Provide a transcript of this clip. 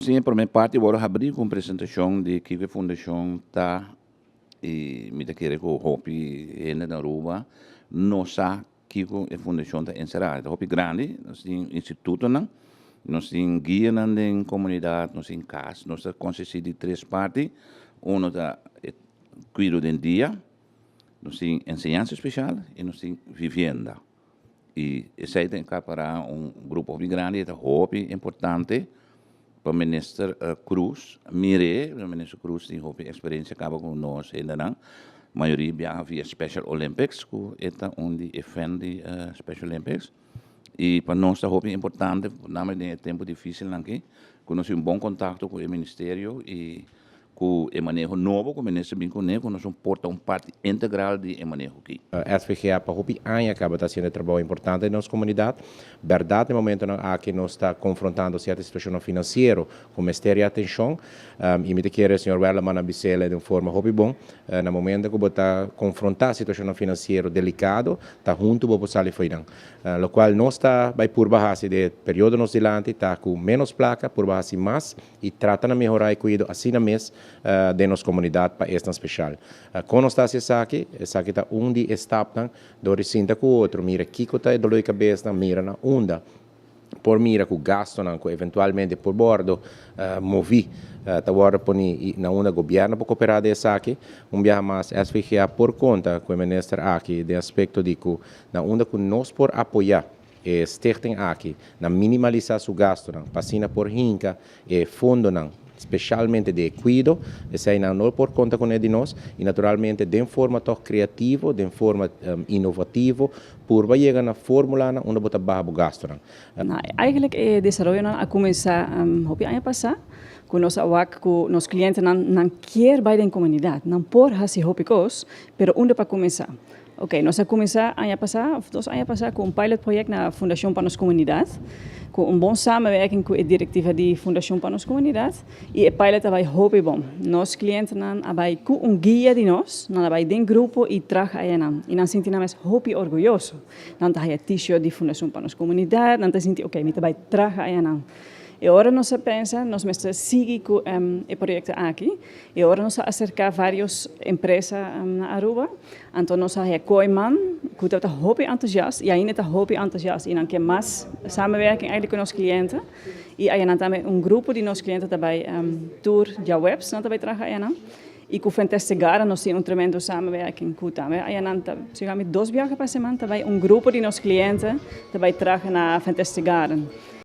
Si, prome parti awor habri cu presentacion di kico e fundacion ta y mi ta kere cu hopi hende na Aruba no sa kico e fundacion ta encera. Ta hopi grandi, nos tin institutonan, nos tin guianan den comunidad, nos tin cas, nos ta consisti di tres parti. Uno ta cuido den dia, nos tin enseñansa special y nos tin vivienda. Y esey ta acapara un grupo hopi grandi y ta hopi importante pa Minister Croes mire. Minister Croes tin hopi experiencia caba cu nos hendenan. Mayoria biaha via Special Olympics, cu e ta un di e fan di Special Olympics. Y pa nos ta hopi importante, name den e tempo dificil aki, cu nos tin un bon contacto cu e ministerio y cu e maneho nobo cu minister bin cune, cu nos por ta un parti integral di e maneho aki. SVGA pa hopi aña caba ta haciendo trabou importante den nos comunidad. Berdad, na momento aki nos ta confrontando cierto situacion financiero cu mester atencion y mi ta kere señor Werleman a bis'e di un forma hopi bon. Na momento cu bo ta confronta situacion financiero delicado, ta hunto bo sali fo'i nan. Locual nos ta bay purba haci den periodo nos dilanti ta cu menos placa, purba haci mas y trata di mehora e cuido asina mes di nos comunidad pa esnan special. Con nos ta esaki, esaki ta un di stapnan, door sinta cu otro, mira kico ta e dolor di cabes, mira na unda por mira cu gastonan cu eventualmente por wordo movi ta wordo poni na unda gobierno por coopera den esaki. Un biaha mas, SVGA por conta cu e minister aki den aspecto di cu na unda cu nos por apoya e stichting aki na minimalisa su gastonan, pa asina por hinca e fondonan specialmente di cuido, esey nan no por conta cu di nos y naturalmente di forma toch creativo, di forma innovativo, por yega na formula na unda bo ta baha gastonan. Nou, eigenlijk e desaroyo a cuminsa hopi aña pasa, cu nos a wak cu nos clientenan nan kier bay den comunidad, nan por hasi hopi cos, pero unda pa cuminsa? Ok, nos a cuminsa aña pasa, of 2 aña pasa, cu un pilot project na Fundacion pa Nos Comunidad, cu un bon samenwerking cu e directiva di Fundacion pa Nos Comunidad, y e pilot a bay hopi bon. Nos clientenan a bay cu un guia di nos, nan a bay den grupo y traha nan. Y nan sinti nan mes hopi orguyoso. Nan ta haya t-shirt di Fundacion pa Nos Comunidad, nan ta sinti, ok, mi ta bay traha nan. Y ora nos a pensa, nos mester sigui cu e proyecto aki. Y ora nos a acerca varios empresa na Aruba. Anto nos a Kooyman, cu ta hopi entusiast, y ainda ta hopi entusiast. Y nan kier mas samenwerking eigenlijk cu nos clientenan. Y ey tambe un grupo di nos clientenan tambe tur diahuebs nan tambe traha ey. Y cu Fantastic Garden nos tin un tremendo samenwerking cu tambe. Ey nan ta, dos biaha pa siman tambe un grupo di nos clientenan tambe traha na Fantastic Garden.